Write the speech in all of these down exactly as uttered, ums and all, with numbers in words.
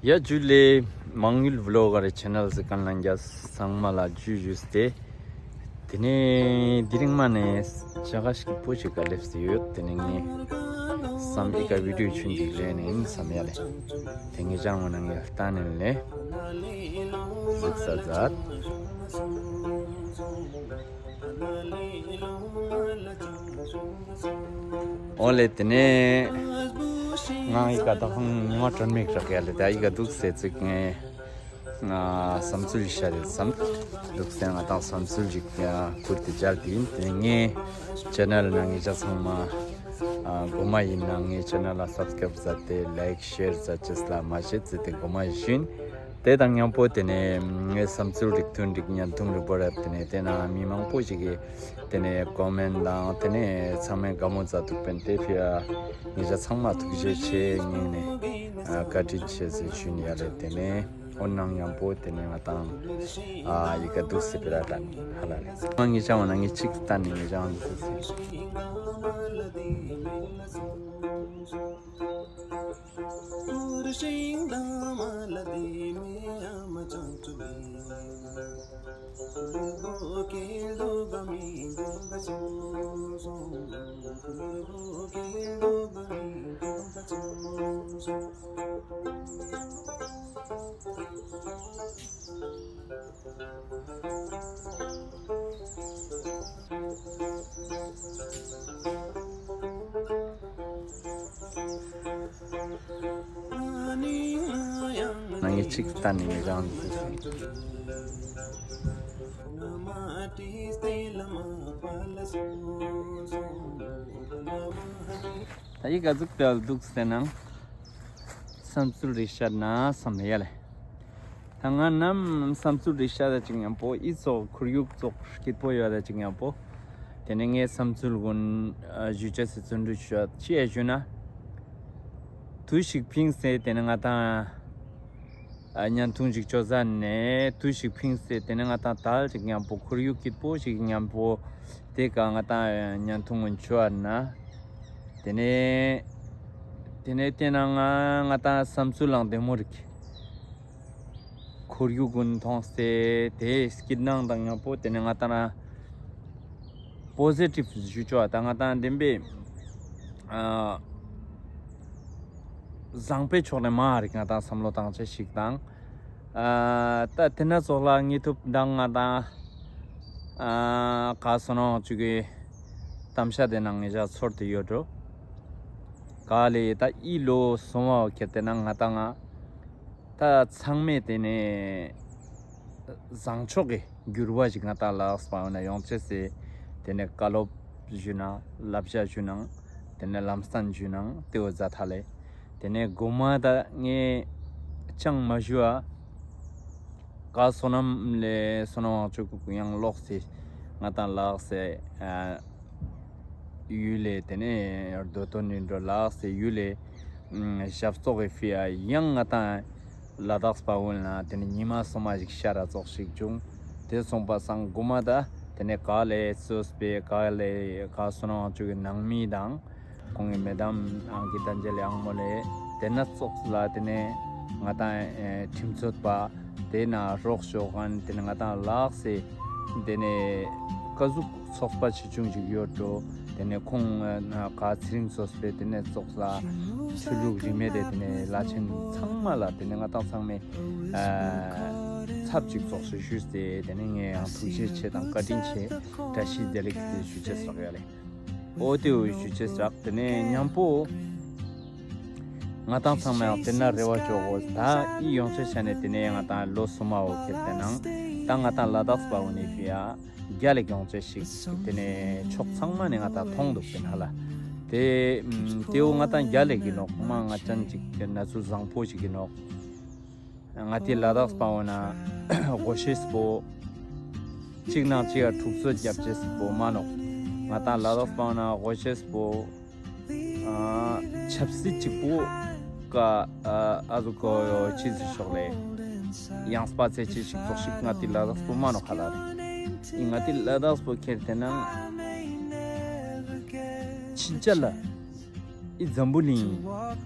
ཡ་ཇུ་ལེ། མང་ཡུལ་བི་ལོག་གི་ཆེ་ནལ་ཟེར་ཁན་ལ་ཡང་ཚང་མ་ལ་ཇུ་ཞུས་ཏེ། དེ་ནས་དེ་རིང་མ་ནས་ཅ་ག་སྐྱིད་པོ་ཞིག་ག་སླེབས་ཏེ་ཡོད། དེ་ནས་ངས་བསམ་ཨི་ཀ་བི་ཌིའོ་ཆུན་ཞིག་ལེན་ནས་བསམ་ཡ་ལེ། དེ་ངས་ཅང་འོ་ན་ངས་ལྟ་ནས་ལེ། གཟིགས་ས་མཛད། འོ་ལེ། དེ་ནས་ང་ཨི་ཀ་ད་ཧང་ཉི་མ་དྲན་མེད་རག་ཡ་ལེ། ད་ཨི་ཀ་འདུག་སེ་ཚིག་ངས་ང་བསམ་ཚུལ་ཤར་རེད་བསམ། འདུག་སེ་ང་དང་བསམ་ཚུལ་ཞིག་ཁུར་ཏེ་མཇལ་ཏེ་ཡིན། དེ་ནས་ངའི་ཆེ་ནལ་ནང་ངེད་ཅག་ཚང་མ་ཨ་གོ་མ་ཡིན་ན་ངའི་ཆེ་ནལ་ལ་སབ་སི་ཀ་རབ་མཛད་དེ་ལའིཀ་ཤེར་མཛད་ཅེས་ལ་མ་ཤེས་ཚེ་དེ་གོ་མ་ཡིན། དེ་དང་མཉམ་པོ་དེ་ནས་ངའི་བསམ་ཚུལ་རིགས་མཐུན་རིགས་བརྙན་ཐུང་རིགས་པོ་རབ་དེ་ནས་དེ་ན་མི་མང་པོ་ཞིག་གིས་དེ་ནས་ཀོ་མེན་ཊ་དང་དེ་ནས་ཚང་མས་དགའ་མོ་མཛད་འདུག་པིན། དེ་ཕི་ཡ་ངེད་ཅག་ཚང་མ་ཐུགས་རྗེ་ཆེ་ངས་ནས་ཨ་བཀའ་དྲིན་ཆེ་ཟེར་ཞུ་ནི་ཡ་ལེ། དེ་ནས་འོ་ནང་མཉམ་པོ་དེ་ནས་ང་དང་ཨ་ཨི་ཀ་འདུག་སེ་སྤེ་ར་ལ་ཧ་ལ་ལེ། ང་ངེད་ཅག་འོ་ན་ངས་ཅིག་ལྟ་ནས་ངེད་ཅག་འདུག་སེ། ནང་ངེད་ཅིག་ལྟ་ནས་ངེད་ཅག་འདུག་སེ། ད་ཡི་ག་ཟུག་ཏུ་འདུག་སེ་ནང་བསམ་ཚུལ་རིགས་ཤར་ན་བསམ་ཡ་ལེ། ད་ང་ནམ་བསམ་ཚུལ་རིགས་ཤར་ད་ཅིག་མཉམ་པོ་ཨི་ཙོགས་ཁོར་ཡུག་ཙོགས་སྐྱིད་པོ་ཡོད་ད་ཅིག་མཉམ་པོ། དེ་ནས་ངའི་བསམ་ཚུལ་ཀུན་ཨ་ཞུ་ཅེས་སི་བརྩོན་འགྲུས་ཞུ་ཅི་ཡ་ཞུ་ན། དུས་ཤིག་ཕིངས་སེ་དེ་ནས་ང་དང་ཨ་བརྙན་ཐུང་ཞིག་ཅོ་ཟ་ནས་དུས་ཤིག་ཕིངས་སེ་དེ་ནས་ང་དང་ད་ཅིག་མཉམ་པོ་ཁོར་ཡུག་སྐྱིད་པོ་ཞིག་མཉམ་པོ་དེ་ཀ་ང་དང་བརྙན་ཐུང་ཀུན་ཅོ་ཨ་ན། དེ་ནས་དེ་ནས་དེ་ན་ང་ང་དང་བསམ་ཚུལ་ལང་བདེ་མོ་རིག་ཁོར་ཡུག་ཀུན་མཐོང་སྟེ་དེ་སྐྱིད་སྣང་དང་མཉམ་པོ་དེ་ནས་ང་དང་ན་པོ་ཟི་ཊིབ་ཞུ་ཅོག་ད་ང་དང་བདེན་པའི་ཨ་བཟང་པོའི་ཕྱོགས་ནས་མ་རིག་ང་དང་བསམ་བློ་བཏང་ཅེས་ཤིག་དང་། ཨ་ད་དེ་ན་ཙོགས་ལ་ངེས་ཐུབ་དང་ང་དང་ཨ་ག་སོ་ནོ་ཅུ་གི་གཏམ་བཤད་དེ་ནང་ངེད་ཅག་ཚོར་ཏེ་ཡོད་འགྲོ། ག་ལེ་ད་ཨི་ལོ་སོ་མ་བོ་ཁྱེར་ཏེ་ན་ང་དང་ང་ད་ཚང་མས་དེ་ནས་བཟང་ཕྱོགས་ཀྱི་འགྱུར་བ་ཞིག་ང་དང་ལ་དྭགས་པ་འོ་ན་ཡོང་ཅེས་སི་དེ་ནས་བཀའ་སློབ་ཞུ་ན་བསླབ་བྱ་ཞུ་ན་དེ་ནས་ལམ་སྟོན་ཞུ་ན་དེ་བོ་མཛད་ད་ལེ། དེ་ནས་གོ་མ་ད་ངས་ཅང་མ་ཞུ་ཨ། ག་སོ་ནམ་ལེ་སོ་ནམ་དབང་ཕྱུག་ཡང་ལོག་སྟེ་ང་དང་ལ་དྭགས་སི་ཨ་ཡུལ་ལེ་དེ་ནས་རྡོ་ཏོ་ནི་འགྲོ་ལ་དྭགས་སི་ཡུལ་ལེ་ཞབས་ཏོག་གི་ཕི་ཡ་ཡང་ང་དང་ལ་དྭགས་པ་འོ་ན་དེ་ནས་ཉི་མ་སོ་མ་ཞིག་ཤར་ར་ཙོགས་ཤིག་བྱུང་། དེ་སོང་པ་སང་གོ་མ་ད་དེ་ནས་ག་ལེ་སོས་པའི་ག་ལེ་ག་སོ་ནམ་དབང་ཕྱུག་གི་ནང་མི་དང་། ཁོང་གི་མེ་ཌམ་ཨང་གི་ཏན་ཇེ་ལི་ཨང་མོ་ལེ། དེ་ན་ཙོགས་ལ་དེ་ནས་ང་དང་ཨེ་ཁྲིམས་རྩོད་པ་དེ་ན་རོགས་ཞོག་གན་དེ་ནས་ང་དང་ལ་དྭགས་སི་དེ་ནས་ཀ་ཟུག་ཚོགས་པ་ཆེ་ཆུང་ཞིག་ཡོད་འགྲོ། དེ་ནས་ཁོང་ཨ་ག་ཚེ་རིང་ཚོགས་པའི་དེ་ནས་ཙོགས་ལ་ཆོས་ལུགས་རིས་མེད་དེ་དེ་ནས་བླ་ཆེན་ཚང་མ་ལ་དེ་ནས་ང་དང་ཚང་མས་ཨ་ཚབ་ཅིག་ཙོགས་སུ་ཞུས་ཏེ་དེ་ནས་ངས་ཡང་ཐུགས་རྗེ་ཆེ་དང་བཀའ་དྲིན་ཆེ་བཀྲ་ཤིས་བདེ་ལེགས་དེ་ཞུ་ཅེས་རག་ཡ་ལེ། འོ་དེ་འོ་ཞུ་ཅེས་རག་དེ་ནས་མཉམ་པོ་ང་དང་ཚང་མ་ཡང་དེ་ན་རེ་བ་ཅོག་གོ། ད་ཨི་ཡོང་ཅེས་ཆ་ནས་དེ་ནས་ང་དང་ལོ་སོ་མ་བོ་ཁྱེར་ཏེ་ནང་ད་ང་དང་ལ་དྭགས་པ་འོ་ནི་ཕི་ཡ་རྒྱ་ལེགས་ཡོང་ཅེས་ཤིག་དེ་ནས་ཕྱོགས་ཚང་མ་ནས་ང་དང་མཐོང་འདུག་དེ་ན་ལ་དེ་དེ་འོ་ང་དང་རྒྱ་ལེགས་ཡིན་ནོག་མ་ང་ཅན་ཅིག་གནས་ཚུལ་བཟང་པོ་ཞིག་ཡིན་ནོག་ང་ཏི་ལ་དྭགས་པ་འོ་ན་དགོས་ཤེས་པོ་གཅིག་ནང་གཅིག་ག་འཁྲུག་རྩོད་རྒྱབ་ཅེས་པོ་མ་ནོག་ང་དང་ལ་དྭགས་པ་འོ་ན་དགོས་ཤེས་པོ་ཨ་ཆབ་སྲིད་གཅིག་པོ་ཀ་ཨ་ཨ་ཟུག་གོ་ཡོ་ཅི་ཟེར་ཤོག་ལེ། ཡང་སྤ་ཚེ་ཅི་ཞིག་ཙོགས་ཤིག་ང་ཏི་ལ་དྭགས་པོ་མ་ནོག་ཁ་ལ་རེ། ཨི་ང་ཏི་ལ་དྭགས་པོ་ཁྱེར་ཏེ་ན་ཕྱིན་ཆད་ལ། འཛམ་བུ་གླིང་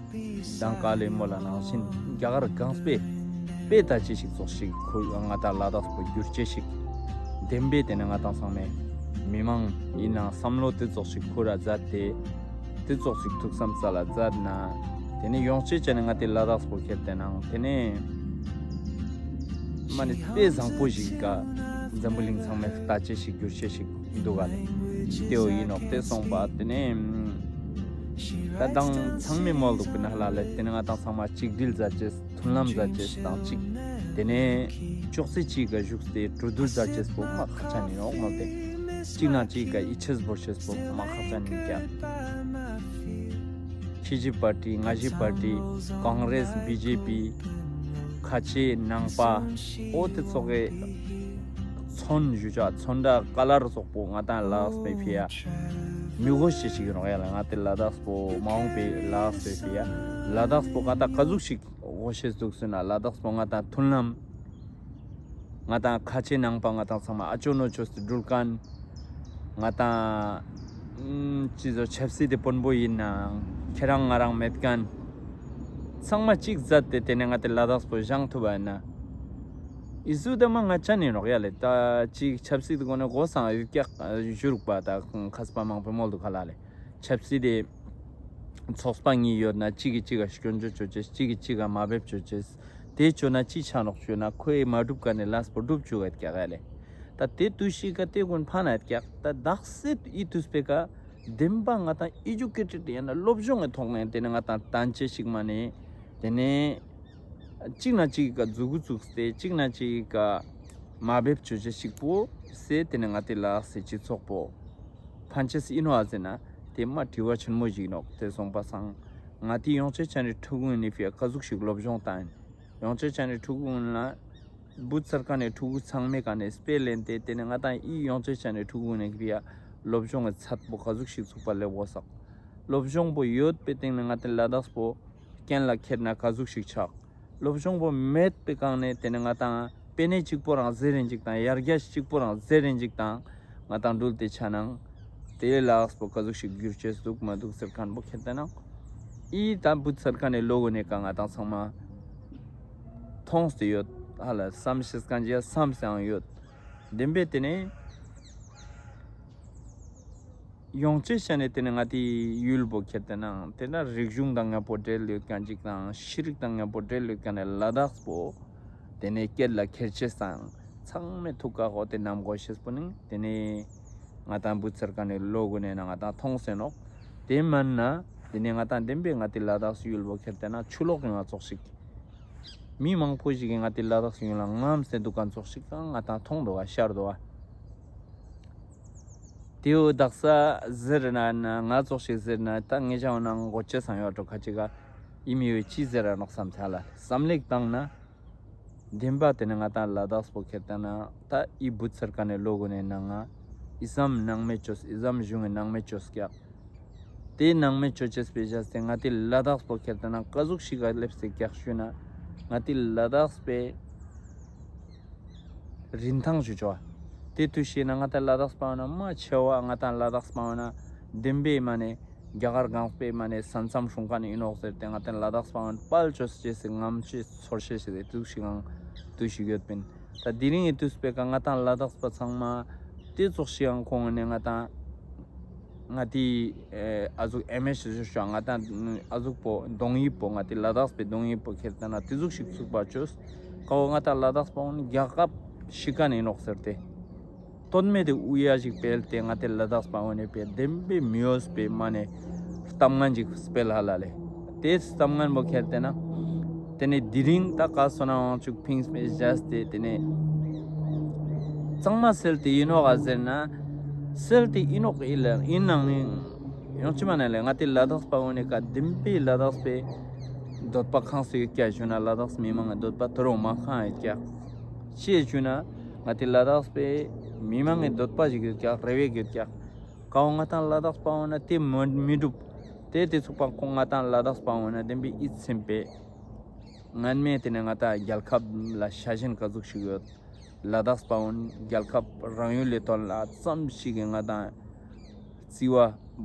དང་ག་ལེ་མོལ་ལ་ནང་བཞིན་རྒྱ་གར་གང་སྤེ་དཔེ་ལྟ་ཅེས་ཤིག་ཙོགས་ཤིག་ཁོ་ང་ཏང་ལ་དྭགས་པོ་འགྱུར་ཅེས་ཤིག་བདེན་པའི་དེ་ནི་ང་ཏང་ཚང་མས་མི་མང་ཡིན་ནང་བསམ་བློ་དེ་ཙོགས་ཤིག་ཁོ་ར་མཛད་དེ་དེ་ཙོགས་ཤིག་ཐུགས་བསམ་ས་ལ་མཛད་ན་དེ་ནི་ཡོང་ཅེས་ཅན་ནི་ང་ཏི་ལ་དྭགས་པོ་ཁྱེར་ཏེ་ནང་དེ་ནི་མ་ནི་དཔེ་བཟང་པོ་ཞིག་ག་འཛམ་བུ་གླིང་ཚང་མས་ལྟ་ཅེས་ཤིག་འགྱུར་ཅེས་ཤིག་འདུག་ག་ལེ། དེའོ་ཡིན་ནོག་དེ་སོང་པ་དེ་ནས་ད་དང་ཚང་མས་མོལ་འདུག་པ་ན་ལ་ལེ། དེ་ནས་ང་ཏང་ཚང་མ་གཅིག་སྒྲིལ་མཛད་ཅེས་མཐུན་ལམ་མཛད་ཅེས་དང་གཅིག་དེ་ནས་ཅོག་ཙེ་གཅིག་ག་བཞུགས་ཏེ་གྲོས་བསྡུར་མཛད་ཅེས་པོ་མ་ཁག་ཅན་ཡིན་ནོག་མོལ་ཏེ། གཅིག་ནང་གཅིག་ག་ཡིད་ཆེས་བོར་ཅེས་པོ་མ་ཁག་ཅན་ཡིན་ཀྱང་། ཁྱེ་ཞི་པར་ཊི་ང་ཞི་པར་ཊི་ཀོང་རེས་བི་ཇེ་པི་ཁ་ཆེ་ནང་པ་འོ་དེ་ཙོགས་སི་ཚོན་ཞུ་ཆ་ཚོན་ཁྲ་ཀ་ལར་ཙོགས་པོ་ང་ཏང་ལ་དྭགས་པའི་ཕི་ཡ་མི་དགོས་ཤེས་ཤིག་ཡིན་ནོག་ཡ་ལེ། ང་ཏི་ལ་དྭགས་པོ་མ་འོངས་པའི་ལ་དྭགས་པའི་ཕི་ཡ་ལ་དྭགས་པོ་ང་ཏང་ག་ཟུག་ཤིག་དགོས་ཤེས་འདུག་ཟེར་ན་ལ་དྭགས་པོ་ང་ཏང་མཐུན་ལམ་ང་ཏང་ཁ་ཆེ་ནང་པ་ང་ཏང་ཚང་མ་ཨ་ཅོ་ནོ་ཅོས་ཏེ་འགྲུལ་མཁན། ང་ཏང་ཅི་ཟོ་ཆབ་སྲིད་དེ་དཔོན་པོ་ཡིན་ནའང་ཁྱེ་རང་ང་རང་མེད་མཁན། ཚང་མ་གཅིག་མཛད་དེ་དེ་ནས་ང་ཏི་ལ་དྭགས་པོ་བཞེངས་ཐུབ་པ་ཡིན་ན། ཨི་ཟུ་ད་མ་ང་ཅན་ཡིན་ནོག་ཡ་ལེ། ད་ཅིག་ཆབ་སྲིད་དེ་གོ་ནས་གོ་སང་ཡོད་ཀྱག་ཞུ་རུག་པ་ད་མཁས་པ་མང་པོས་མོལ་འདུག་ག་ལ་ལེ། ཆབ་སྲིད་དེ་ཚོགས་པ་གཉིས་ཡོད་ན་གཅིག་གིས་གཅིག་ག་སྐྱོན་བརྗོད་ཅོ་ཅེས་གཅིག་གིས་གཅིག་ག་མ་འབེབས་ཅོ་ཅེས། དེ་ཅོ་ན་ཅི་ཆ་ནོག་ཅོ་ན་ཁོའི་མ་འགྲུབ་ཀ་ནས་ལས་པོ་འགྲུབ་ཅུག་ག་ཀྱག་ཡ་ལེ། ད་དེ་དུས་ཤིག་ག་དེ་ཀུན་ཕན་ན་ཀྱག་ད་དག་སེ་ཨི་དུས་པེ་ཀ་བདེན་པ་ང་ཏང་ཨེ་ཌུ་ཀེ་ཊེཌ་ཡང་ན་སློབ་སྦྱོང་གི་ཐོག་ནས་དེ་ནས་ང་ཏང་བསྟན་ཅེས་ཤིག་མ་ནས་དེ་ནས་གཅིག་ན་གཅིག་ག་མཛུ་གུ་བཙུགས་ཏེ་གཅིག་ན་གཅིག་ག་མ་འབེབས་ཅོ་ཅེས་ཤིག་པོ་སེ་དེ་ནས་ང་ཏི་ལ་དྭགས་སི་སྤྱི་ཚོགས་པོ་ཕན་ཅེས་ཨིན་ནོག་ཨ་ཟེར་ན་དེ་མ་དྲི་བ་ཆེན་མོ་ཞིག་ནོག་དེ་སོང་པ་སང་ང་ཏི་ཡོང་ཅེས་ཅན་རི་ཕྲུ་གུ་ནི་ཕི་ཡ་ག་ཟུག་ཤིག་སློབ་སྦྱོང་བཏང་ཡིན། ཡོང་ཅེས་ཅན་རི་ཕྲུ་གུ་ལ་བུད་ཚར་ཁན་ནི་ཕྲུ་གུ་ཚང་མའི་ཀ་ནས་དཔེ་ལེན་ཏེ་དེ་ནས་ང་ཏང་ཨི་ཡོང་ཅེས་ཅན་རི་ཕྲུ་གུ་ནས་ཕི་ཡ་སློབ་སྦྱོང་གི་ཚད་པོ་ག་ཟུག་ཤིག་ཚུགས་པ་ལེབ་གོས་སག་སློབ་སྦྱོང་པོ་ཡོད་པའི་སྟེང་ནས་ང་ཏི་ལ་དྭགས་པོ་རྐྱེན་ལ་ཁྱེར་ན་ག་ཟུག་ཤིག་ཆགས། སློབ་སྦྱོང་པོ་མེད་པའི་སྒང་ནས་དེ་ནས་ང་ཏང་པེ་ནེ་གཅིག་པོ་རང་ཟེར་རིན་ཅིག་དང་ཡར་རྒྱས་གཅིག་པོ་རང་ཟེར་རིན་ཅིག་དང་ང་ཏང་འགྲུལ་ཏེ་ཆ་ནང་དེ་ལ་དྭགས་པོ་ག་ཟུག་ཤིག་འགྱུར་ཅེས་འདུག་མ་འདུག་ཟེར་ཁན་པོ་ཁྱེར་ཏེ་ནང་ཨི་ད་བུད་ཚར་ཁན་ནི་ལོ་གོ་ནས་ཀ་ང་ཏང་ཚང་མ་མཐོང་སྟེ་ཡོད། ཧ་ལ་བསམ་ཤེས་ཁན་ཅིག་བསམ་སྟེའང་ཡོད། བདེན་པའི་དེ་ནས་ཡོང་ཅེས་ཅན་ནི་དེ་ནས་ང་ཏི་ཡུལ་པོ་ཁྱེར་ཏེ་ནང་དེ་ན་རིག་གཞུང་དང་མཉམ་པོ་འབྲེལ་ཡོད་ཁན་ཅིག་དང་ཤེས་རིག་དང་མཉམ་པོ་འབྲེལ་ཡོད་ཁན་ནི་ལ་དྭགས་པོ་དེ་ནས་སྐད་ལ་ཁྱེར་ཅེས་དང་ཚང་མའི་ཐུགས་ཀ་ཧོ་དེ་ནམ་གོ་ཤེས་པོ་ནི་དེ་ནས་ང་ཏང་བུད་ཚར་ཁན་ནི་ལོ་གོ་ནས་ན་ང་ཏང་མཐོང་སེ་ནོག་དེ་མན་ན་དེ་ནས་ང་ཏང་བདེན་པའི་ང་ཏི་ལ་དྭགས་ཡུལ་པོ་ཁྱེར་ཏེ་ན་ཆུ་ལོག་ཡོང་བ་ཙོགས་ཤིག་མི་མང་པོ་ཞིག་གིས་ང་ཏི་ལ་དྭགས་ཡུལ་ལ་རྔམས་ཏེ་འདུག་ཁན་ཙོགས་ཤིག་ང་ཏང་མཐོང་འདུག་ག་ཤར་འདུག་ག་དེའོ་དག་ས་ཟེར་ན་ན་ང་ཙོགས་ཤིག་ཟེར་ན་ད་ངེད་ཅག་ནང་གོ་ཅེས་སང་ཡོད་འགྲོ་ཁ་ཅིག་ག་ཨི་མི་ཡོད་ཅི་ཟེར་ར་ནོག་བསམ་ཚ་ལ་བསམ་ལེགས་བཏང་ན། བདེན་པ་དེ་ནས་ང་ཏང་ལ་དྭགས་པོ་ཁྱེར་ཏེ་ན་ད་ཨི་བུད་ཚར་ཁན་ནི་ལོ་གོ་ནས་ནང་ང་ཨི་ཙམ་ནང་མེད་ཅོས་ཨི་ཙམ་གཞུང་གི་ནང་མེད་ཅོས་ཀྱག་དེ་ནང་མེད་ཅོ་ཅེས་པའི་བྱས་ཏེ་ང་ཏི་ལ་དྭགས་པོ་ཁྱེར་ཏེ་ན་ག་ཟུག་ཤིག་ག་ལེབ་སེ་ཀྱག་ཞུ་ན་ང་ཏི་ལ་དྭགས་པའི་རིན་ཐང་ཞུ་ཆོག་པ། དེ་དུས་ཤེས་ན་ང་ཏི་ལ་དྭགས་པ་བོ་ན་མ་ཆེ་བ་ང་ཏང་ལ་དྭགས་པ་བོ་ན་བདེན་པའི་མ་ནས་རྒྱ་གར་གང་པོའི་མ་ནས་ས་མཚམས་སྲུང་ཁན་ཨིན་ནོག་ཟེར་ཏེ་ང་ཏི་ལ་དྭགས་པ་བོ་ན་དཔལ་ཅོས་ཅེས་སི་ངམ་ཅེས་ཚོར་ཤེས་ཤེས་ཏེ་དུས་ཤིག་ཨང་དུས་ཤིག་ཡོད་པིན། ད་དེ་རིང་གི་དུས་པེ་ཀ་ང་ཏང་ལ་དྭགས་པ་ཚང་མ་དེ་ཙོགས་ཤིག་ཨང་ཁོང་ནས་ང་ཏང་ང་ཏི་ཨ་ཟུག་ཨེམ་ཨེཆ་ཞུ་ཤོག་ང་ཏང་ཨ་ཟུག་པོ་གདོང་ཡིབ་པོ་ང་ཏི་ལ་དྭགས་པའི་གདོང་ཡིབ་པོ་ཁྱེར་ཏེ་ན་དེ་ཟུག་ཤིག་ཚུགས་པ་ཅོས། ཀ་བོ་ང་ཏང་ལ་དྭགས་པ་བོ་ན་རྒྱལ་ཁབ་ཤིག་ཁན་ཨིན་ནོག་ཟེར་ཏེ། དོན་མེད་དེ་དབུ་ཡ་ཞིག་སྤེལ་ཏེ་ང་ཏི་ལ་དྭགས་པ་བོ་ནས་པེ་བདེན་པའི་མི་འོས་པའི་མ་ནས་གཏམ་ངན་ཞིག་སྤེལ་ཧ་ལ་ལེ། དེ་གཏམ་ངན་པོ་ཁྱེར་ཏེ་ན། དེ་ནས་དེ་རིང་ད་ག་སོ་ན་དབང་ཕྱུག་ཕིངས་མེད་བཞག་སྟེ་དེ་ནས་གཙང་མ་སེལ་ཏེ་ཨིན་ནོག་ག་ཟེར་ན། སེལ་ཏེ་ཨིན་ནོག་ཨིན་ལ་ཨིན་ནང་ནི་ཡོང་ཅི་མ་ན་ལེ། ང་ཏི་ལ་དྭགས་པ་བོ་ནས་ཀ་བདེན་པའི་ལ་དྭགས་པའི་འདོད་པ་ཁེངས་སེ་ཡོད་ཀྱག་ཞུ་ན་ལ་དྭགས་མི་མང་གི་འདོད་པ་དོ་རུང་མ་ཁེངས་ཡོད་ཀྱག་ཅི་ཞུ་ན་ང་ཏི་ལ་དྭགས་པའི་མི་མང་གི་འདོད་པ་ཞིག་ཡོད་ཀྱག་རེ་བ་ཞིག་ཡོད་ཀྱག་ཀ་བོ་ང་ཏང་ལ་དྭགས་པ་བོ་ན་དེ་མི་མི་འགྲུབ། དེ་དེ་ཚུགས་པ་ཁོང་ང་ཏང་ལ་དྭགས་པ་བོ་ན་བདེན་པའི་ཡིད་ཚིམ་པའི་ངན་མེད་དེ་ནས་ང་ཏང་རྒྱལ་ཁབ་ལ་ཤ་ཞེན་ག་ཟུག་ཞིག་ཡོད། ལ་དྭགས་པ་བོ་ན་རྒྱལ་ཁབ་རང་ཡུལ་ལི་དོན་ལ་ཙམ་ཞིག་གི་ང་ཏང་རྩི་བ་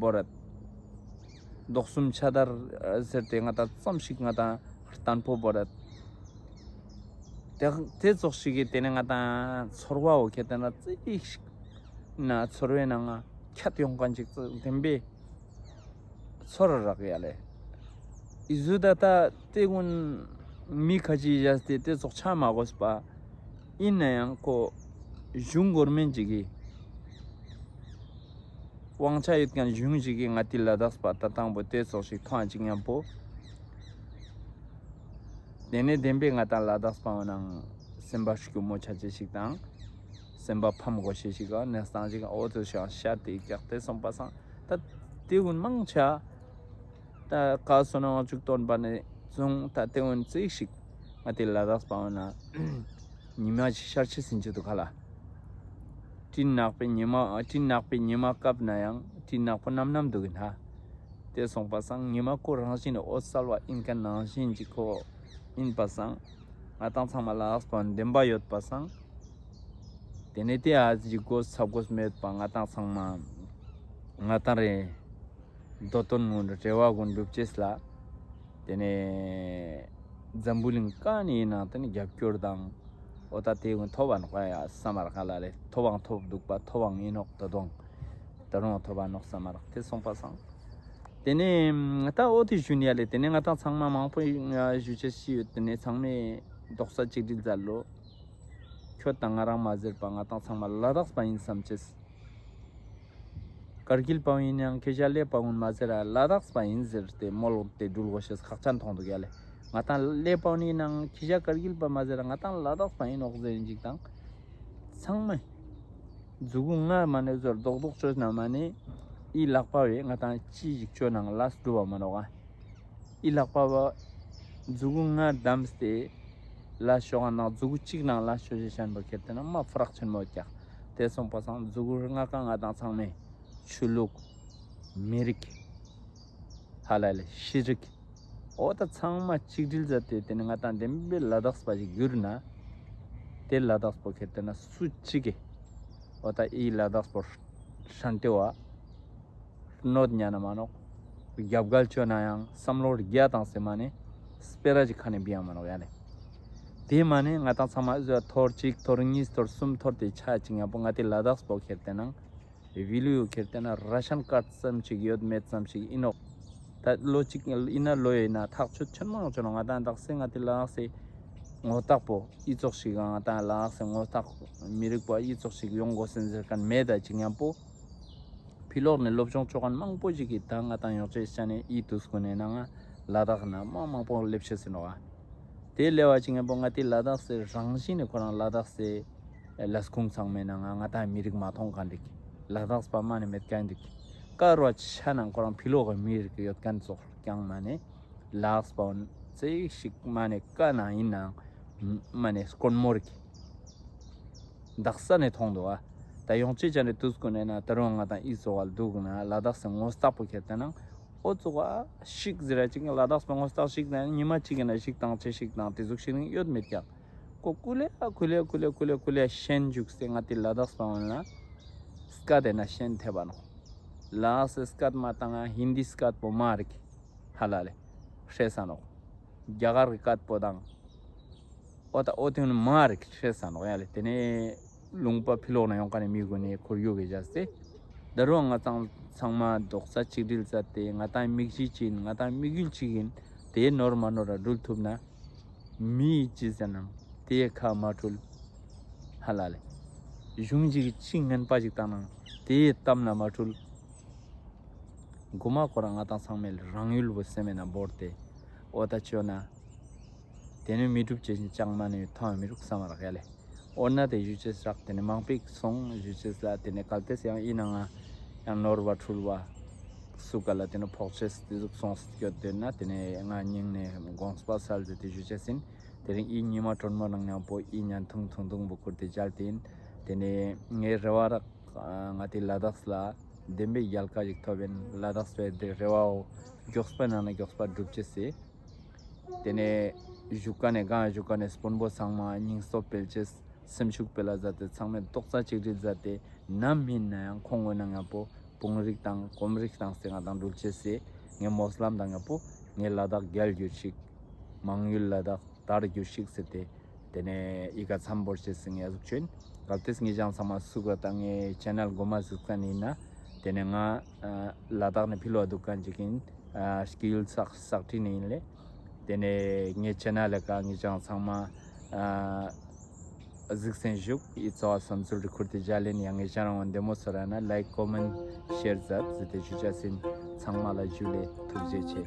བོར་རད། མདོ་གསུམ་ཕྱག་དར་ཟེར་ཏེ་ང་ཏང་ཙམ་ཞིག་ང་ཏང་བརྟན་པོ་བོར་ར། དེ་དེ་ཙོགས་ཤིག་གི་དེ་ནས་ང་ཏང་ཚོར་བ་བོ་ཁྱེར་ཏེ་ན་ཙིག་ཞིག་ན་ཚོར་བའི་ནང་ང་ཁྱད་ཡོང་མཁན་ཅིག་བདེན་པའི་ཚོར་རག་ཡ་ལེ། ཨི་ཟུ་ད་ད་དེ་ཀུན་མི་ཁ་ཅིག་བཞག་སྟེ་དེ་ཙོགས་ཆ་མ་དགོས་པ། ཨིན་ན་ཡང་ཁོ་གཞུང་གོར་མེན་ཅིག་གི་དབང་ཆ་ཡོད་མཁན་གཞུང་ཞིག་གི་ང་ཏི་ལ་དྭགས་པ་ད་དང་པོ་དེ་ཙོགས་ཤིག་མཐོང་ཅིག་མཉམ་པོ། དེ་ནས་བདེན་པའི་ང་ཏང་ལ་དྭགས་པ་བོ་ནང་སེམས་པ་སྐྱོ་མོ་ཆ་ཅེས་ཤིག་དང་། སེམས་པ་ཕམ་དགོས་ཤེས་ཤིག་ག་གནས་སྟངས་ཤིག་འོ་དེ་ཤ་ཤར་ཏེ་ཀྱག་དེ་སོང་པ་སང་ད་དེ་ཀུན་མང་ཆེ། ད་ཀ་བསོད་ནམས་དབང་ཕྱུག་སྟོན་པ་ནས་བཟུང་ད་དེ་ཀུན་ཙིག་ཞིག་ང་ཏི་ལ་དྭགས་པ་བོ་ན་ཉི་མ་ཞིག་ཤར་ཆེས་ཟིན་ཅི་འདུག་ག་ལེ། སྤྲིན་ནག་པའི་ཉི་མ་སྤྲིན་ནག་པའི་ཉི་མ་བཀབ་ན་ཡང་སྤྲིན་ནག་པོ་ནམ་ནམ་འདུག་གི་ན། དེ་སོང་པ་སང་ཉི་མ་ཁོ་རང་བཞིན་ནི་འོད་གསལ་བ་ཨིན་མཁན་ནང་བཞིན་ཅིག་ཁོ་ཨིན་པ་སང་ང་ཏང་ཚང་མ་ལ་དྭགས་པ་བདེན་པ་ཡོད་པ་སང་། དེ་ནས་དེ་ཨ་ཅིག་གོ་ཚབ་གོས་མེད་པ་ང་ཏང་ཚང་མ་ང་ཏང་རེ་འདོད་དོན་ཀུན་རེ་བ་ཀུན་འགྲུབ་ཅེས་ལ། དེ་ནས་འཛམ་བུ་གླིང་ཀ་ནས་ཡིན་ནང་དེ་ནས་རྒྱབ་སྐྱོར་དང་འོ་ད་དེ་ཀུན་ཐོབ་པ་ནོག་ཡ་བསམ་མ་རག་ག་ལེ། ཐོབ་པའང་ཐོབ་འདུག་པ་ཐོབ་པའང་ཡིན་ནོག་ད་དུང་ད་རུང་ཐོབ་པ་ནོག་བསམ་མ་རག་དེ་སོང་པ་སང་། དེ་ནས་ད་འོ་དེ་ཞུ་ནི་ཡ་ལེ། དེ་ནས་ང་ཏང་ཚང་མ་མང་པོ་ཞུ་ཅེས་ཤིག་ཡོད། དེ་ནས་ཚང་མས་རྡོག་རྩ་གཅིག་སྒྲིལ་མཛད་ལོ། ཁྱོད་དང་ང་རང་མ་ཟེར་པ་ང་ཏང་ཚང་མ་ལ་དྭགས་པ་ཡིན་བསམ་ཅེས། ཀར་གིལ་པ་ཡིན་ཡང་ཁྱེད་ཅག་ཀླད་པ་ཡིན་མ་ཟེར་ར་ལ་དྭགས་པ་ཡིན་ཟེར་ཏེ་མོལ་ཏེ་འགྲུལ་དགོས་ཤེས་ཁག་ཅན་མཐོང་འདུག་ཡ་ལེ། ང་ཏང་ཀླད་པ་ཡིན་ནང་ཁྱེད་ཅག་ཀར་གིལ་པ་མ་ཟེར་ར་ང་ཏང་ལ་དྭགས་པ་ཡིན་ནོག་ཟེར་ཡིན་ཅིག་དང་། ཚང་མ་མཛུ་གུ་ལྔ་མ་ནེ་ཟོར་རྡོག་རྡོག་བཅོས་ན་མ་ནེ་ཨི་ལག་པ་བས་ང་ཏང་ཅི་ཞིག་བཅོས་ནང་ལས་འགྲུབ་བ་མ་ནོག་ཨ། ཨི་ལག་པ་བ་མཛུ་གུ་ལྔ་བསྡམས་ཏེ་ལ་ཤོག་ཨ་ནང་མཛུ་གུ་གཅིག་ནང་ལ་ཤོག་ཞེས་བཤད་པ་ཁྱེར་ཏེ་ན་མ་ཕ་རག་ཆེན་མོ་ཀྱག་དེ་སོང་པ་སང་མཛུ་གུ་ལྔ་ཀ་ང་ཏང་ཚང་མས་ཆོས་ལུགས་མི་རིགས་ཧ་ལ་ལེ་ཤེས་རིག་འོ་ད་ཚང་མ་གཅིག་སྒྲིལ་མཛད་དེ་དེ་ནི་ང་ཏང་བདེན་པའི་ལ་དྭགས་པ་ཞིག་གྱུར་ན། དེ་ལ་དྭགས་པོ་ཁྱེར་ཏེ་ན་སུ་གཅིག་གིས་འོ་ད་ཨི་ལ་དྭགས་པོ་ཧྲན་ཏེ་བ་གནོད་ཉན་ན་མ་ནོག་རྒྱབ་འགལ་བཅོ་ན་ཡང་བསམ་བློ་རྒྱ་བཏང་སྟེ་མ་ནེ་སྤེ་ར་ཅིག་ཁ་ནེ་འབྱིན་ཡ་མ་ནོག་ཡ་ལེ། དེ་མ་ནེ་ང་ཏང་ཚང་མ་ཐོར་གཅིག་ཐོར་གཉིས་ཐོར་གསུམ་ཐོར་ཏེ་ཆ་ཅིག་ཡང་པོ་ང་ཏི་ལ་དྭགས་པོ་ཁྱེར་ཏེ་ན་བི་ལུ་ཡུ་ཁྱེར་ཏེ་ན་ར་ཤན་ཀར་ཙམ་ཅིག་ཡོད་མེད་ཙམ་ཅིག་ཨིན་ནོག་ད་ལོ་གཅིག་ཨིན་ན་ལོ་ཡིན་ན་ཐག་ཆོད་ཆེན་མོ་ཡོང་ཆེན་ནོག་ང་ཏང་དག་ས་ང་ཏི་ལ་དྭགས་སི་ངོ་རྟགས་པོ་ཨི་ཙོགས་ཤིག་ང་ཏང་ལ་དྭགས་སི་ངོ་རྟགས་མི་རིགས་པ་ཨི་ཙོགས་ཤིག་ཡོང་དགོས་ཟེར་མཁན་མེད་ད་ཅིག་ཡང་པོ། ཕི་ལོགས་ནས་སློབ་སྦྱོང་བཅོ་མཁན་མང་པོ་ཞིག་གིས་ད་ང་ཏང་ཡོང་ཅེས་ཆ་ནས་ཨི་དུས་ཀུན་ནས་ནང་ལ་དྭགས་ན་མ་མང་པོ་སླེབས་ཤེས་ཟིན་ནོག་དེ་སླེབས་པ་ཅིག་ཡང་པོ་ང་ཏི་ལ་དྭགས་སི་རང་བཞིན་ནས་ཁོ་རང་ལ་དྭགས་སི་ལས་ཁུངས་ཚང་མའི་ནང་ང་ང་ཏང་མི་རིགས་མ་མཐོང་མཁན་རིགས་ལ་དྭགས་པ་མ་ནེ་མེད་མཁན་རིགས་ཀ་རུ་ཆ་ནང་ཁོ་རང་ཕི་ལོགས་ཀྱི་མི་རིགས་ཡོད་མཁན་ཙོགས་ཀྱང་མ་ནེ་ལ་དྭགས་པ་འོན་ཙིག་ཞིག་མ་ནེ་ཀ་ནང་ཡིན་ནང་མ་ནེ་དཀོན་མོ་རིགས་དག་ས་ནས་མཐོང་འདུག་ཨ། ད་ཡོང་ཅེས་ཆ་ནས་དུས་ཀུན་ནས་ན་ད་རུང་ང་ཏང་ཨི་ཙོགས་ལ་འདུག་ན་ལ་དྭགས་སི་ངོ་རྟགས་པོ་ཁྱེར་ཏེ་ན་འོ་ཙོགས་ཤིག་ཟེར་ར་ཅིག་ལ་དྭགས་པ་ངོ་རྟགས་ཤིག་ན་ཉི་མ་གཅིག་ཡིན་ན་ཤིག་དང་ཆེ་ཤིག་དང་དེ་ཟུག་ཤིག་ཡོད་མེད་ཀྱང་ཁོ་ཀུ་ལེ་ཀུ་ལེ་ཀུ་ལེ་ཀུ་ལེ་ཀུ་ལེ་ཤན་འཇུག་སྟེ་ང་ཏི་ལ་དྭགས་པ་འོན་ན་སྐད་དེ་ན་ཤན་ཐེབས་པ་ནོག་ལ་དྭགས་སི་སྐད་མ་དང་ཧིན་དི་སྐད་པོ་མ་རིག་ཧ་ལ་ལེ་ཧྲེ་ས་ནོག་རྒྱ་གར་གྱི་སྐད་པོ་དང་འོ་ད་འོ་དེ་ནི་མ་རིག་ཧྲེ་ས་ནོག་ཡ་ལེ། དེ་ནས་ལུང་པ་ཕི་ལོགས་ན་ཡོང་མཁན་ནི་མི་ཀུན་ནི་ཁོར་ཡུག་གི་བཞག་སྟེ་ད་རུང་ང་ཏང་ཚང་མ་རྡོག་རྩ་གཅིག་སྒྲིལ་མཛད་དེ་ང་ཏང་མིག་གཞི་གཅིག་ཡིན་ང་ཏང་དམིགས་ཡུལ་གཅིག་ཡིན་དེ་ནོར་མ་ནོར་ར་འགྲུལ་ཐུབ་ན་མི་ཡི་ཅི་ཟེར་ནང་དེ་ཁ་མ་འཁྲུལ་ཧ་ལ་ལེ། གཞུང་གཅིག་གི་ཅི་ངན་པ་ཞིག་བཏང་ནང་དེ་གཏམ་ལ་མ་འཁྲུལ། མགོ་མ་ཁོ་རང་ང་ཏང་ཚང་མས་རང་ཡུལ་བོ་སེམས་ན་བོར་ཏེ་འོ་ད་བཅོས་ན། དེ་ནི་མི་འགྲུབ་ཅེས་ཅང་མ་ནེ་ཐོང་མི་རུག་བསམ་མ་རག་ཡ་ལེ། འོ་ན་དེ་ཞུ་ཅེས་རག་དེ་ནི་མང་པོ་སོང་ཞུ་ཅེས་ལ་དེ་ནི་གལ་ཏེ་ཡང་ཨིན་ན་ང་ཡང་ནོར་བ་འཁྲུལ་བ་སུ་ག་ལ་དེ་ནི་ཕོག་ཅེས་དེ་ཟུག་སོང་སྐྱོད་དེ་ན་དེ་ནི་ང་སྙིང་ནས་དགོངས་པ་སལ་ཏེ་དེ་ཞུ་ཅེས་ཡིན། དེ་རིང་ཨི་ཉི་མ་གྲོན་མོ་ནང་མཉམ་པོ་ཨི་ཉན་ཐུང་ཐུང་ཐུང་བོ་ཁུར་ཏེ་མཇལ་ཏེ་ཡིན། དེ་ནི་ངའི་རེ་བ་རག་ང་དེ་ལ་དྭགས་ལ་བདེན་པའི་རྒྱལ་ཁ་ཞིག་ཐོབ་ཡིན། ལ་དྭགས་པའི་དེ་རེ་བའོ་མགྱོགས་པ་ནང་ན་མགྱོགས་པ་འགྲུབ་ཅེས་སི། དེ་ནས་བཞུགས་ཀ་ནས་གང་བཞུགས་ཀ་ནས་དཔོན་པོ་ཚང་མ་སྙིང་སྟོབས་སྤེལ་ཅེས་སེམས་ཤུགས་སྤེལ་ལ་མཛད་དེ་ཚང་མས་རྡོག་རྩ་གཅིག་སྒྲིལ་མཛད་དེ་ནམ་ཡིན་ན་ཡང་ཁོང་གི་ནང་ཡང་པོ་སྤུངས་རིགས་དང་སྐོམ་རིགས་དང་སྟེ་ང་དང་འགྲུལ་ཅེས་སི་ ངའི་སྨོན་ལམ་དང་ཉམ་པོ་ངའི་ལ་དྭགས་རྒྱལ་གྱུར་ཅིག། མང་ཡུལ་ལ་དྭགས་དར་གྱུར་ཅིག་ཟེར་ཏེ། ཏེ་ནེ་ཡི་གེ་མཚམས་བོར་ཅེས་སི་ངའི་ཨ་ཟུག་ཅོ་ཨིན། གལ་ཏེ་ངེ་ཅག་ཚང་མ་སུ་ག་ད་ངའི་ཆེ་ནལ་གོ་མ་ཟུག་ཁན་ཨིན་ན། ཏེ་ནེ་ང་ཨ་ལ་དྭགས་ནེ་ཕི་ལོག་དུག་ཁན་ཅིག་ཨིན། ཨ་སྐྱེས་ཡུལ་ས་ས་ཁྲི་ནེ་ཨིན་ལེ། ཏེ་ནེ་ངའི་ཆེ་ནལ་ལ་ཀ་ངེ་ཅག་ཚང་མ་ཨ་གཟིགས་སེན་ཞུགས། ཨི་ཙོགས་བསམ་ཚུལ་རི་ཁུར་ཏེ་ཇལ་ཨིན། ཡང་ངེ་ཅག་རང་བདེ་མོ་སོ་ར་ན་ལའིཀ་ཀོ་མེན་ཤེར་ཛད་ཟེར་ཏེ་ཞུ་ཅེས་ཨིན། ཚང་མ་ལ་ཇུ་ལེ། ཐུགས་རྗེ་ཆེ།